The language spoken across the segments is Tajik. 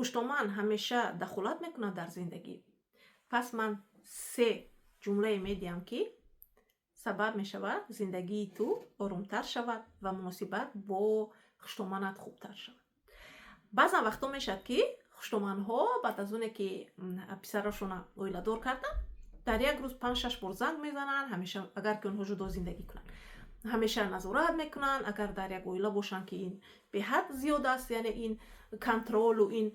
Хуштоман ҳамеша дахолат мекунад дар зиндагӣ. Пас ман се ҷумлае медиҳам, ки сабаб мешавад, зиндагии ту оромтар шавад ва муносибат бо хуштоманат хубтар шавад. Баъзан вақтҳо мешавад, ки хуштоманҳо баъд аз оне ки писарошона оиладор карданд, дар як рӯз панҷ, шаш бор занг мезананд ҳамеша. Агар ки онҳо ҷудо зиндагӣ кунанд, ҳамеша назорат мекунанд. Агар дар як оила бошанд, ки ин беҳад зиёд аст, яъне ин контролу ин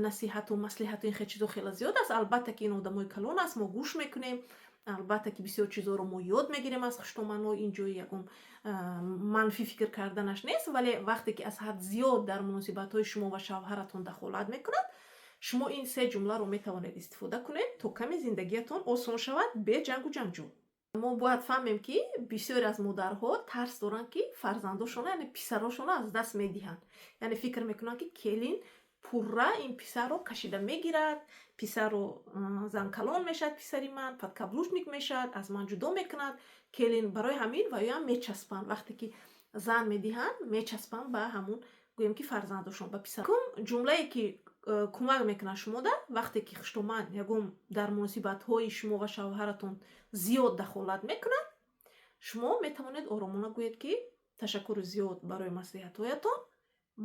насиҳату маслиҳату ин хел чизо хеле зиёд аст. Албатта ки ин одамои калон аст, мо гӯш мекунем. Албатта ки бисёр чизоро мо ёд мегирем аз хуштоманҳо. Ин ҷои ягон манфӣ фикр карданаш нест, вале вақте ки аз ҳад зиёд дар муносибатҳои шумо ва шавҳаратон дахолат мекунад, шумо ин се ҷумларо метавонед истифода кунед, то каме зиндагиятон осон шавад, бе ҷангу ҷанҷол. Мо бояд фаҳмем, ки бисёре аз модарҳо тарс доранд, ки фарзандошона, яъне писарошона аз даст медиҳанд. Яъне фикр мекунанд, ки келин пурра ин писарро кашида мегирад, писарро занкалон мешавад, писари ман подкаблучник мешавад, аз ман ҷудо мекунад келин. Барои ҳамин ваёам мечаспанд. Вақте ки зан медиҳанд, мечаспанд ба ҳамун, гӯем ки, фарзандошон, ба писар. Кум ҷумлае, ки кӯмак мекунад шумода, вақте ки хуштоман ягон дар муносибатҳои шумо ва шавҳаратон зиёд дахолат мекунад, шумо метавонед оромона гӯед, ки ташаккури зиёд барои маслиҳатҳоятон,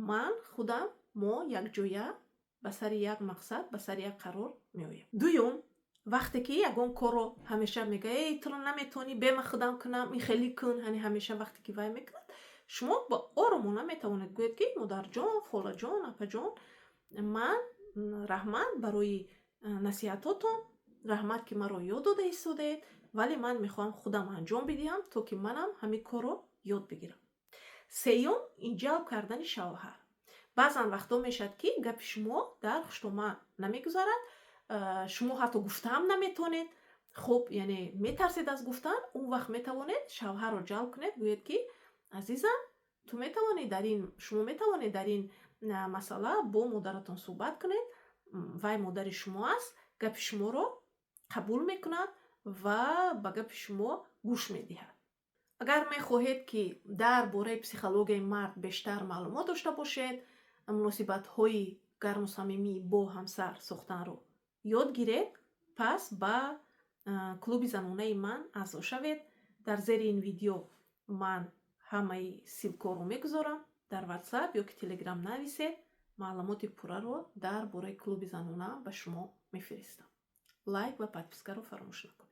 ман худам, мо якҷоя ба сари як мақсад, ба сари як қарор меоем. Дуюм, вақте ки ягон корро ҳамеша мегӯяд: «Эй, туро наметавонӣ, бема худам кунам, ин хеле кун», яъне ҳамеша вақте ки вай мекунад, шумо ба оромона метавонед гӯед, ки модарҷон, холаҷон, апаҷон, ман раҳмат барои насиҳатотон, раҳмат, ки маро ёд дода истодаед, вале ман мехоҳам худам анҷом бидиҳам, то ки манам ҳамин корро ёд бигирам. Сеюм, ин ҷалб кардани шавҳар. Баъзан вақтҳо мешавад, ки гапи шумо дар хуштоман намегузарад, шумо ҳатто гуфтаам наметавонед. Хуб, яъне метарсед аз гуфтан. Он вақт метавонед шавҳарро ҷалб кунед, гӯед, ки азизам, ту метавонӣ дар ин, шумо метавонед дар ин масъала бо модаратон суҳбат кунед. Вай модари шумо аст, гапи шуморо қабул мекунад ва ба гапи шумо гӯш медиҳад. Агар мехоҳед, ки дар бораи психологияи мард бештар маълумот дошта бошед, муносибатҳои гарму самимӣ бо ҳамсар сохтанро ёд гиред, пас ба клуби занонаи ман аъзо шавед. Дар зери ин видео ман ҳамаи ссылкаҳоро мегузорам. Дар Ватсап ё ки Телеграм нависед, маълумоти пурраро дар бораи клуби занона ба шумо мефиристам. Лайк ва подпискаро фаромӯш накунед.